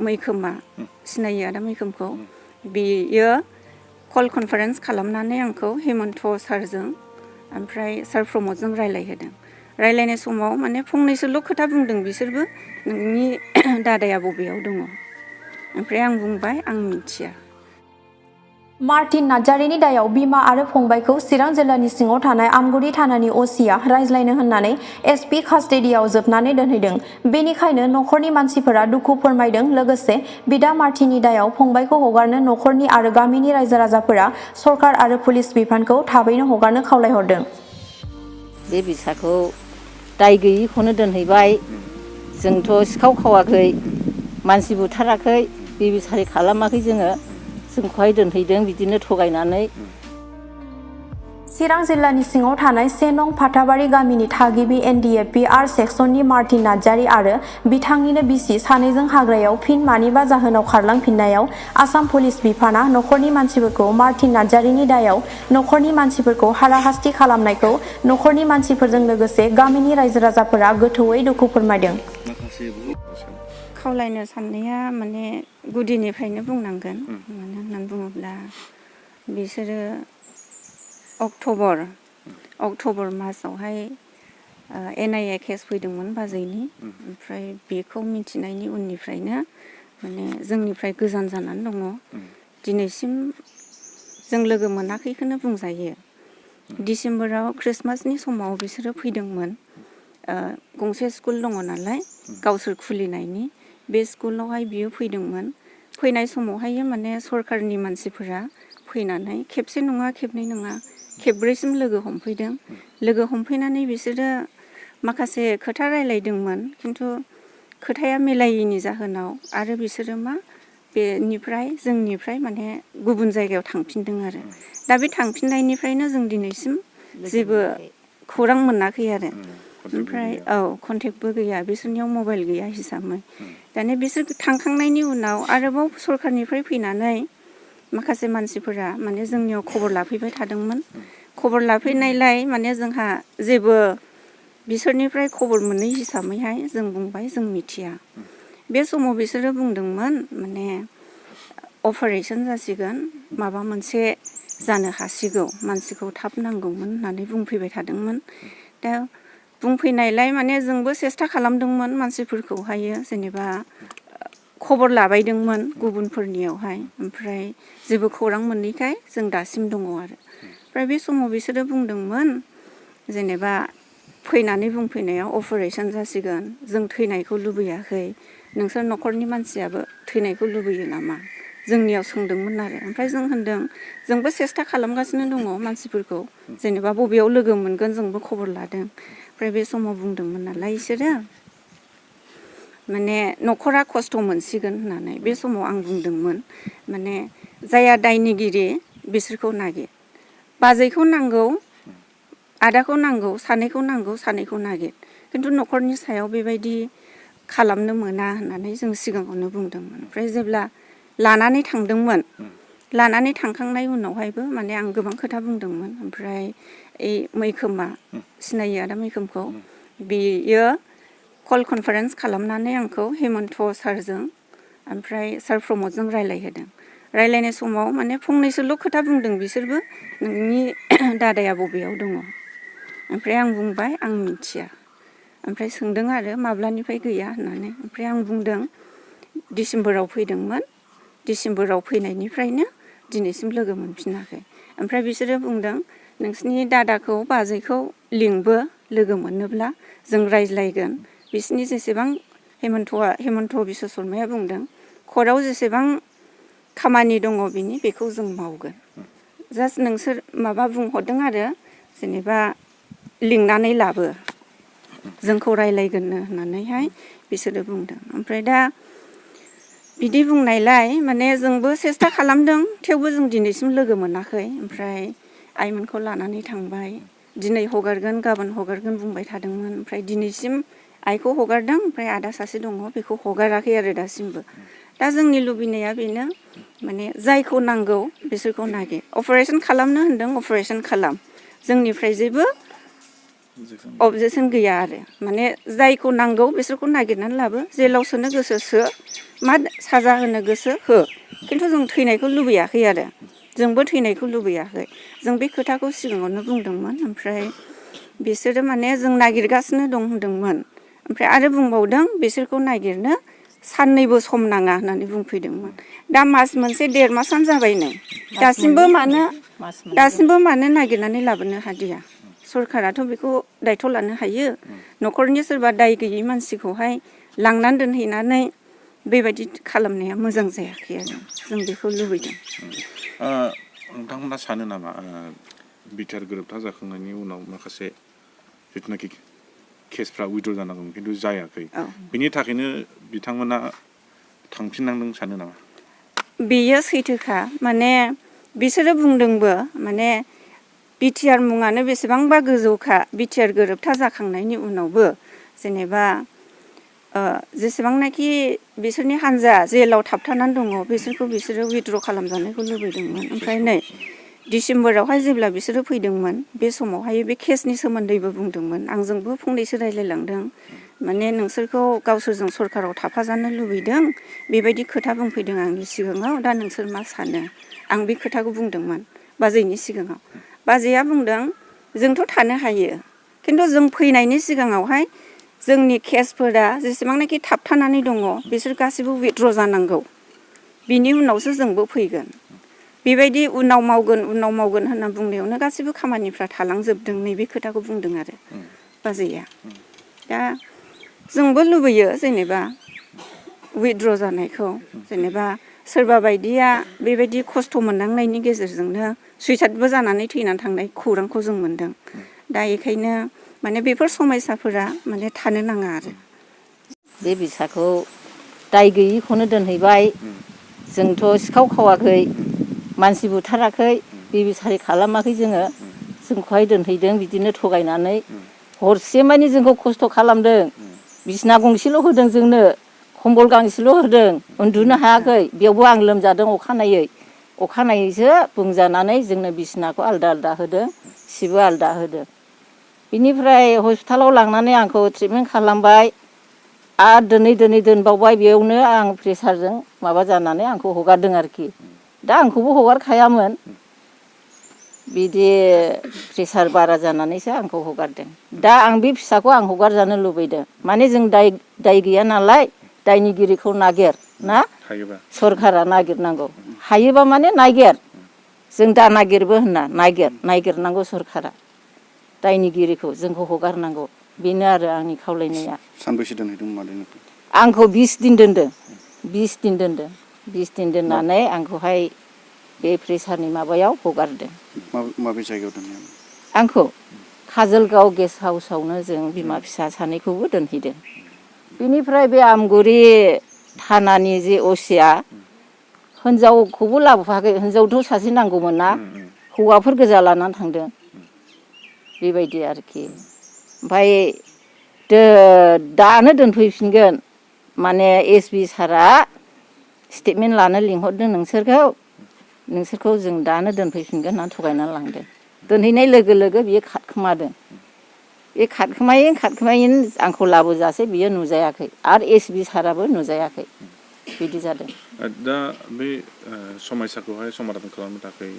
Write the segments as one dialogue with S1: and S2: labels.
S1: मैखोमा सिनायो आदा मैखोमखौ बियो कल कनफारेन्स खालामनानै आंखौ हेमन्त सारजों ओमफ्राय सार प्रमदजों रायलायहोदों। रायलायनाय समाव माने फंनैसोल' खोथा बुंदों बिसोरबो नोंनि दादाया बबेयाव दङ। ओमफ्राय आं बुंबाय आं मिथिया।
S2: मार्टिन नार्जारिनि दायाव बिमा आरो फंबायखौ चिरां जिल्लानि सिङाव थानाय आमगुरि थानानि असिया रायज्लायनो होननानै एसपि कास्टडियाव जोबनानै दोनहैदों। बेनिखायनो नखरनि मानसिफोरा दुखु फोरमायदों। लोगोसे बिदा मार्टिननि दायाव फंबायखौ हगारनो नखरनि आरो गामिनि रायजो राजाफोरा सरकार आरो पुलिस बिफानखौ थाबैनो हगारनो खावलायहरदों।
S3: बे बिसाखौ दाय गैयिखौनो दोनहैबाय। जोंथ' सिखाव खावाखै मानसि बुथाराखै बेबिसारि खालामाखै जोंखौहाय दोनहैदों बिदिनो थगायनानै।
S2: चिरां जिल्लानि सिङाव थानाय 1 नं फाथाबारि गामिनि थागिबि एनडिएफबि आर सेक्सननि मार्टिन नार्जारि आरो बिथांनिनो बिसि सानैजों हाग्रायाव फिन मानिबा जाहोनाव खारलांफिननायाव आसाम पुलिस बिफाना नखरनि मानसिफोरखौ मार्टिन नार्जारिनि दायाव नखरनि मानसिफोरखौ हाराहास्ति खालामनायखौ नखरनि मानसिफोरजों लोगोसे गामिनि रायजो राजाफोरा गोथौयै दुखु फोरमायदों।
S1: खावलायनो साननाया माने गुदिनिफ्रायनो बुंनांगोन। मानो होननानै बुङोब्ला बिसोरो अक्ट'बर मासावहाय NIA केस फैदोंमोन बाजैनि। ओमफ्राय बेखौ मिथिनायनि उननिफ्रायनो माने जोंनिफ्राय गोजान जानानै दङ। दिनैसिम जों लोगो मोनाखैखौनो बुंजायो। डिसेम्बराव ख्रिस्टमासनि समाव बिसोरो फैदोंमोन। गंसे स्कुल दङ नालाय गावसोर खुलिनायनि बे स्कुलावहाय बियो फैदोंमोन। फैनाय समावहाय माने सरकारनि मानसिफोरा फैनानै खेबसे नङा खेबनै नङा खेबब्रैसिम लोगो हमफैदों। लोगो हमफैनानै बिसोरो माखासे खोथा रायलायदोंमोन। खिन्थु खोथाया मिलायैनि जाहोनाव आरो बिसोरो जोंनिफ्राय माने गुबुन जायगायाव थांफिनदों आरो। दा बे थांफिननायनिफ्रायनो जों दिनैसिम जेबो खौरां मोनाखै आरो। ओमफ्राय कन्टेक्टबो गैया बिसोरनियाव मबाइल गैया हिसाबै। दाने बिसोर थांखांनायनि उनाव आरोबाव सरकारनिफ्राय फैनानै माखासे मानसिफोरा माने जोंनियाव खबर लाफैबाय थादोंमोन। खबर लाफैनायलाय माने जोंहा जेबो बिसोरनिफ्राय खबर मोनै हिसाबैहाय जों बुंबाय जों मिथिया। बे समाव बिसोरो बुंदोंमोन माने अपारेशन जासिगोन माबा मोनसे जानो हासिगौ मानसिखौ थाब नांगौमोन होननानै बुंफैबाय थादोंमोन। दा बुंफैनायलाय माने जोंबो सेस्था खालामदोंमोन मानसिफोरखौहायो जेनेबा खबर लाबायदोंमोन गुबुनफोरनियावहाय। ओमफ्राय जेबो खौरां मोनैखाय जों दासिम दङ आरो। ओमफ्राय बे समाव बिसोरो बुंदोंमोन जेनेबा फैनानै बुंफैनायाव अपारेशन जासिगोन जों थैनायखौ लुबैयाखै नोंसोर नखरनि मानसियाबो थैनायखौ लुबैयो नामा जोंनियाव सोंदोंमोन आरो। ओमफ्राय जों होनदों जोंबो सेस्था खालामगासिनो दङ मानसिफोरखौ जेनेबा बबेयाव लोगो मोनगोन जोंबो खबर लादों। ओमफ्राय बे समाव बुंदोंमोन नालाय बिसोरो माने नखरा खस्थ' मोनसिगोन होननानै। बे समाव आं बुंदोंमोन माने जाया दायनिगिरि बिसोरखौ नागिर। बाजैखौ नांगौ आदाखौ नांगौ सानैखौ नागिर। खिन्थु नखरनि सायाव बेबायदि खालामनो मोना होननानै जों सिगाङावनो बुंदोंमोन। ओमफ्राय जेब्ला लानानै थांदोंमोन लानानै थांखांनाय उनावहायबो माने आं गोबां खोथा बुंदोंमोन। ओमफ्राय मैखोमा सिनायो आदा मैखोमखौ बियो कल कनफारेन्स खालामनानै आंखौ हेमन्त सारजों ओमफ्राय सार प्रमदजों रायलायहोदों। रायलायनाय समाव माने फंनैसोल' खोथा बुंदों बिसोरबो नोंनि दादाया बबेयाव दङ। ओमफ्राय आं बुंबाय आं मिथिया। ओमफ्राय सोंदों आरो माब्लानिफ्राय गैया होननानै। ओमफ्राय आं बुंदों डिसेम्बराव फैदोंमोन डिसेम्बराव फैनायनिफ्रायनो दिनैसिम लोगो मोनफिनाखै। ओमफ्राय बिसोरो बुंदों नोंसिनि दादाखौ बाजैखौ लिंबो लोगो मोनोब्ला जों रायज्लायगोन। बिसिनि जेसेबां हेमन्त बिश्व शर्माया बुंदों कर्टआव जेसेबां खामानि दङ बेखौ जों मावगोन। जास्ट नोंसोर माबा बुंहरदों आरो जेनेबा लिंनानै लाबो जोंखौ रायलायगोननो होननानैहाय बिसोरो बुंदों। ओमफ्राय दा बिदि बुंनायलाय माने जोंबो सेस्था खालामदों थेवबो जों दिनैसिम लोगो मोनाखै। ओमफ्राय आइमोनखौ लानानै थांबाय दिनै हगारगोन गाबोन हगारगोन बुंबाय थादोंमोन। ओमफ्राय दिनैसिम आइखौ हगारदों ओमफ्राय आदा सासे दङ बेखौ हगाराखै आरो दासिमबो। दा जोंनि लुबैनाया बेनो माने जायखौ नांगौ बिसोरखौ नागिर। अपारेशन खालामनो होनदों अपारेशन खालाम। जोंनिफ्राय जेबो अबजेक्सन गैया आरो माने जायखौ नांगौ बिसोरखौ नागिरनानै लाबो जेलाव सोनो गोसो सो मा साजा होनो गोसो हो खिन्थु जों थैनायखौ लुबैयाखै आरो जोंबो थैनायखौ लुबैयाखै जों बे खोथाखौ सिगाङावनो बुंदोंमोन ओमफ्राय बिसोरो माने जों नागिरगासिनो दं होनदोंमोन ओमफ्राय आरो बुंबावदों बिसोरखौ नागिरनो साननैबो सम नाङा होननानै बुंफैदोंमोन दा मास मोनसे 1.5 मासानो जाबाय नै दासिमबो मानो नागिरनानै लाबोनो हादिया सरकाराथ' बेखौ दायथ' लानो हायो न'खरनि सोरबा दाय गैयै मानसिखौहाय लांनानै दोनहैनानै बेबायदि खालामनाया मोजां जायाखै आरो जों बेखौ लुबैदों।
S4: नोंथांमोना सानो नामा बिटिआर गोरोबथा जाखांनायनि उनाव माखासे जिथुनाखि केसफ्रा उइद्र' जानांगौ खिन्थु जायाखै बिनि थाखायनो बिथांमोना थांफिननांदों सानो नामा?
S1: बेयो सैथोखा माने बिसोरो बुंदोंबो माने बिटिआर मुङानो बेसेबांबा गोजौखा बिटिआर गोरोबथा जाखांनायनि उनावबो जेनेबा जेसेबांनाखि बिसोरनि हान्जा जेलाव थाबथानानै दङ बिसोरखौ बिसोरो उइद्र' खालामजानायखौ लुबैदोंमोन ओमफ्राय नै डिसेम्बरावहाय जेब्ला बिसोरो फैदोंमोन बे समावहाय बे केसनि सोमोन्दैबो बुंदोंमोन आंजोंबो फंनैसो रायज्लायलांदों माने नोंसोरखौ गावसोरजों सरकाराव थाफाजानो लुबैदों बेबायदि खोथा बुंफैदों आंनि सिगाङाव दा नोंसोर मा सानो आं बे खोथाखौ बुंदोंमोन बाजैनि सिगाङाव बाजैया बुंदों जोंथ' थानो हायो खिन्थु जों फैनायनि सिगाङावहाय जोंनि केसफोरा जेसेबांनाखि थाबथानानै दङ बिसोर गासिबो उइद्र' जानांगौ बिनि उनावसो जोंबो फैगोन बेबायदि उनाव मावगोन होनना बुंनायावनो गासिबो खामानिफ्रा थालांजोबदों नैबे खोथाखौ बुंदों आरो बाजैया दा जोंबो लुबैयो जेनेबा उइद्र' जानायखौ जेनेबा सोरबा बायदिया बेबायदि खस्थ' मोननांनायनि गेजेरजोंनो सुइसाइडबो जानानै थैनानै थांनाय खौरांखौ जों मोनदों दा बेखायनो माने बेफोर समयसाफोरा माने थानो नाङा आरो
S3: बे बिसाखौ दाय गैयिखौनो दोनहैबाय जोंथ' सिखाव खावाखै मानसि बुथाराखै बेबिसारि खालामाखै जोंखौहाय दोनहैदों बिदिनो थगायनानै हरसे मानि जोंखौ खस्थ' खालामदों बिसिना गंसेल' होदों जोंनो खम्बल गांसेल' होदों उन्दुनो हायाखै बेयावबो आं लोमजादों अखानायैसो बुंजानानै जोंनो बिसिनाखौ आलदा होदों सिबो आलदा होदों बिनिफ्राय हस्पिटालाव लांनानै आंखौ ट्रिटमेन्ट खालामबाय आरो दोनै दोनबावबाय बेयावनो आं प्रेसारजों माबा जानानै आंखौ हगारदों आरोखि दा आंखौबो हगारखायामोन बिदि प्रेसार बारा जानानैसो आंखौ हगारदों दा आं बे फिसाखौ आं हगारजानो लुबैदों माने जों दाय गैया नालाय दायनिगिरिखौ नागिर ना सरकारा नागिरनांगौ हायोबा माने नागिर जों दा नागिरबो होनना नागिरनांगौ सरकारा दायनिगिरिखौ जोंखौ हगारनांगौ बेनो आरो आंनि खावलायनाया।
S5: सानबैसे दोनहैदों मादैनिखौ?
S3: आंखौ 20 दिन दोनदों 20 दिन दोननानै आंखौहाय बे प्रेसारनि माबायाव हगारदों।
S5: माबे जायगायाव दोनहैयो?
S3: आंखौ काजलगाव गेस्ट हाउसावनो जों बिमा फिसा सानैखौबो दोनहैदों। बेनिफ्राय बे आमगुरि थानानि जे असिया हिनजावखौबो लाबोफाखै हिनजावथ' सासे नांगौमोन ना हौवाफोर गोजा लानानै थांदों बेबायदि आरोखि ओमफ्राय दानो दोनफैफिनगोन माने एसपि सारआ स्टेटमेन्ट लानो लिंहरदों नोंसोरखौ जों दानो दोनफैफिनगोन होननानै थगायनानै लांदों दोनहैनाय लोगो लोगो बियो खारखोमादों बे खारखोमायैनो आंखौ लाबोजासे बियो नुजायाखै आरो एसपि साराबो नुजायाखै बिदि जादों।
S4: दा बे समयसाखौहाय समाधान खालामनो थाखाय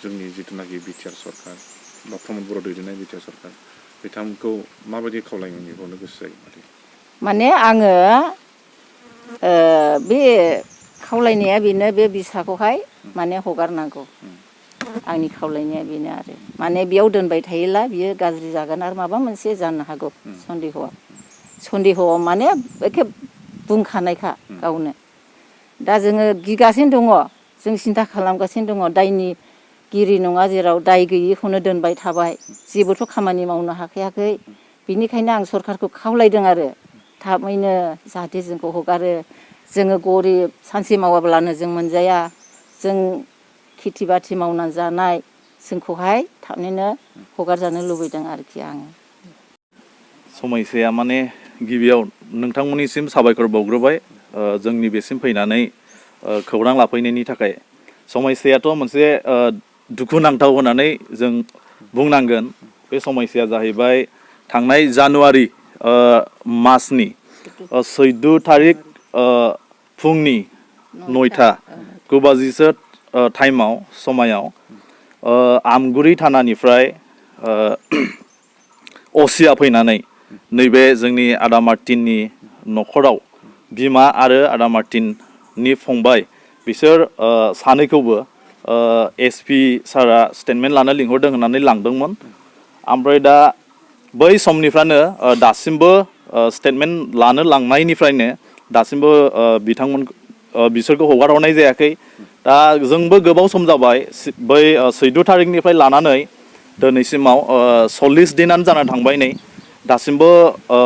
S4: जोंनि जिथुनाखि बिटिआर सरकार बा प्रमद बर' दैदेननाय बिटिआर सरकार बिथांमोनखौ माबायदि खावलायनानै हरनो गोसो जायो?
S3: माने आङो बे खावलायनाया बेनो बे बिसाखौहाय माने हगारनांगौ आंनि खावलायनाया बेनो आरो माने बेयाव दोनबाय थायोब्ला बियो गाज्रि जागोन आरो माबा मोनसे जानो हागौ सन्देहआव माने एखे बुंखानायखा गावनो दा जोङो गिगासिनो दङ जों सिन्था खालामगासिनो दङ दायनिगिरि नङा जेराव दाय गैयिखौनो दोनबाय थाबाय जेबोथ' खामानि मावनो हाखायाखै बिनिखायनो आं सरकारखौ खावलायदों आरो थाबैनो जाहाथे जोंखौ हगारो जोङो गरिब सानसे मावाब्लानो जों मोनजाया जों खेथि बाथि मावनानै जानाय जोंखौहाय थाबैनो हगारजानो लुबैदों आरोखि आङो।
S6: समयसाया माने गिबियाव नोंथांमोननिसिम साबायखर बावग्रोबाय जोंनि बेसिम फैनानै खौरां लाफैनायनि थाखाय। समयसायाथ' मोनसे दुखुनांथाव होननानै जों बुंनांगोन बे समयसाया जाहैबाय थांनाय जानुवारि मासनि 14 थारिख फुंनि 9टा 9 बाजिसो टाइमाव समायाव आमगुरि थानानिफ्राय असिया फैनानै नैबे जोंनि आदा मार्टिननि न'खराव बिमा आरो आदा मार्टिननि फंबाय बिसोर सानैखौबो एसपि सारा स्टेटमेन्ट लानो लिंहरदों होननानै लांदोंमोन ओमफ्राय दा बै समनिफ्रायनो दासिमबो स्टेटमेन्ट लानो लांनायनिफ्रायनो दासिमबो बिसोरखौ हगार हरनाय जायाखै दा जोंबो गोबाव सम जाबाय बै 14 थारिखनिफ्राय लानानै दिनैसिमाव 40 दिनानो जानानै थांबाय नै दासिमबो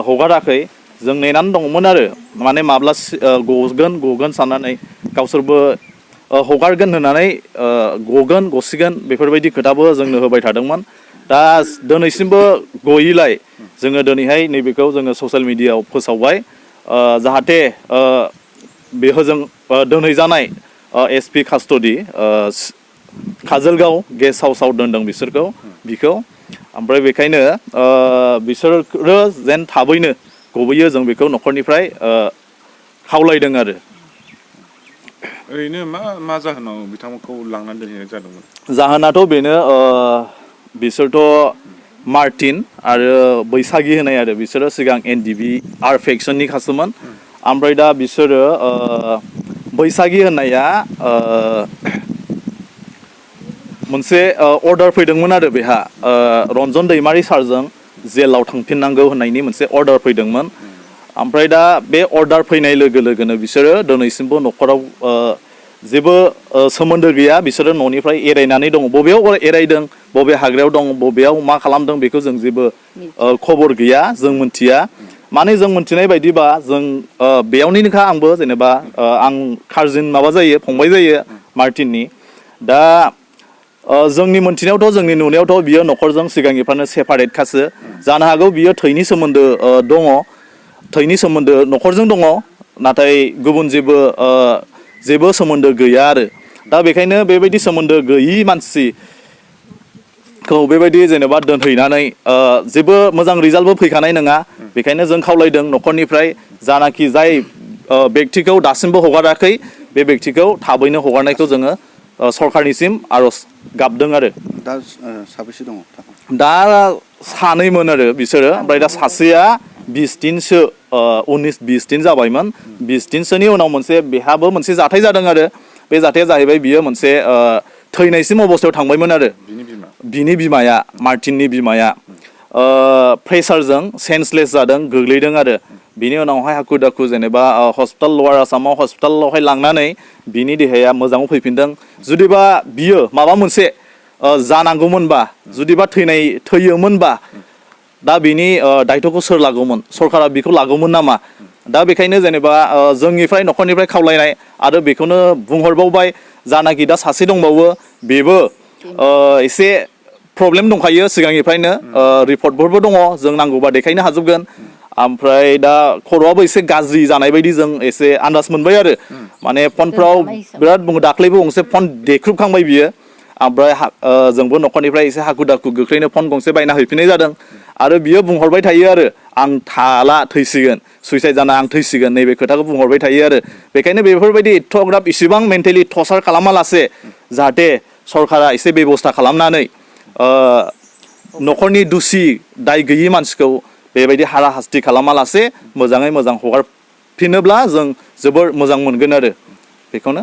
S6: हगाराखै जों नेनानै दंमोन आरो माने माब्ला गगोन साननानै गावसोरबो हगारगोन होननानै गसिगोन बेफोरबायदि खोथाबो जोंनो होबाय थादोंमोन दा दिनैसिमबो गयैलाय जोङो दिनैहाय नैबेखौ जोङो ससियेल मिडियायाव फोसावबाय जाहाथे बेहोजों दोनहैजानाय एसपि कास्टडि काजलगाव गेस्ट हाउसाव दोनदों बिखौ ओमफ्राय बेखायनो बिसोरो जेन थाबैनो गबैयो जों बेखौ न'खरनिफ्राय खावलायदों आरो
S4: ओरैनो मा जाहोनाव बिथांमोनखौ लांनानै दोनहैनाय जादोंमोन
S6: जाहोनाथ' बेनो बिसोरथ' मार्टिन आरो बैसागि होनाय आरो बिसोरो सिगां NDBR फेक्सननि खासोमोन ओमफ्राय दा बिसोरो बैसागि होननाया मोनसे अर्डार फैदोंमोन आरो बेहा रन्जन दैमारि सारजों जेलाव थांफिननांगौ होननायनि मोनसे अर्डार फैदोंमोन ओमफ्राय दा बे अर्डार फैनाय लोगो लोगोनो बिसोरो दिनैसिमबो न'खराव जेबो सोमोन्दो गैया बिसोरो न'निफ्राय एरायनानै दङ बबेयाव एरायदों बबे हाग्रायाव दं बबेयाव मा खालामदों बेखौ जों जेबो खबर गैया जों मिथिया माने जों मिथिनाय बायदिबा जों बेयावनिनोखा आंबो जेनेबा आं काजिन माबा जायो फंबाय जायो मार्टिननि दा जोंनि मोनथिनायावथ' जोंनि नुनायावथ' बियो न'खरजों सिगांनिफ्रायनो सेपारेटखासो जानो हागौ बियो थैनि सोमोन्दो दङ थैनि सोमोन्दो न'खरजों दङ नाथाय गुबुन जेबो सोमोन्दो गैया आरो दा बेखायनो बेबायदि सोमोन्दो गैयि मानसिखौ बेबायदि जेनेबा दोनहैनानै जेबो मोजां रिजाल्टबो फैखानाय नङा बेखायनो जों खावलायदों न'खरनिफ्राय जानाखि जाय बेक्तिखौ दासिमबो हगाराखै बे बेक्तिखौ थाबैनो हगारनायखौ जोङो सरकारनिसिम आर'ज गाबदों आरो
S5: दा साबेसे दङ
S6: दा सानैमोन आरो बिसोरो ओमफ्राय दा सासेया 20 दिनसो 19-20 दिन जाबायमोन 20 दिनसोनि उनाव बेहाबो मोनसे जाथाय जादों आरो बे जाथाया जाहैबाय बियो मोनसे थैनायसिम अबस्थायाव थांबायमोन आरो बिनि बिमाया मार्टिननि बिमाया प्रेसारजों सेन्सलेस जादों गोग्लैदों आरो बिनि उनावहाय हाखु दाखु जेनेबा हस्पिटाल लवार आसामाव हस्पिटालावहाय लांनानै बिनि देहाया मोजाङाव फैफिनदों जुदिबा बियो माबा मोनसे जानांगौमोनबा जुदिबा थैयोमोनबा दा बिनि दायथ'खौ सोर लागौमोन सरकारा बेखौ लागौमोन नामा दा बेखायनो जेनेबा जोंनिफ्राय न'खरनिफ्राय खावलायनाय आरो बेखौनो बुंहरबावबाय जानाखि दा सासे दंबावो बेबो एसे प्रब्लेम दंखायो सिगांनिफ्रायनो रिपर्टफोरबो दङ जों नांगौबा देखायनो हाजोबगोन ओमफ्राय दा खर'आबो एसे गाज्रि जानाय बायदि जों एसे आन्दाज मोनबाय आरो माने फनफ्राव बिराद बुङो दाख्लैबो गंसे फन देख्रुबखांबाय बियो ओमफ्राय जोंबो न'खरनिफ्राय एसे हाखु दाखु गोख्रैनो फन गंसे बायना हैफिननाय जादों आरो बियो बुंहरबाय थायो आरो आं थाला थैसिगोन सुइसाइड जाना आं थैसिगोन नैबे खोथाखौ बुंहरबाय थायो आरो बेखायनो बेफोरबायदि एथ'ग्राब इसेबां मेन्टेलि टर्चार खालामालासे जाहाथे सरकारा एसे बेब'स्था खालामनानै न'खरनि दुसि दाय गैयि मानसिखौ बेबायदि हारा हास्ति खालामालासे मोजाङै मोजां हगारफिनोब्ला जों जोबोर मोजां मोनगोन आरो बेखौनो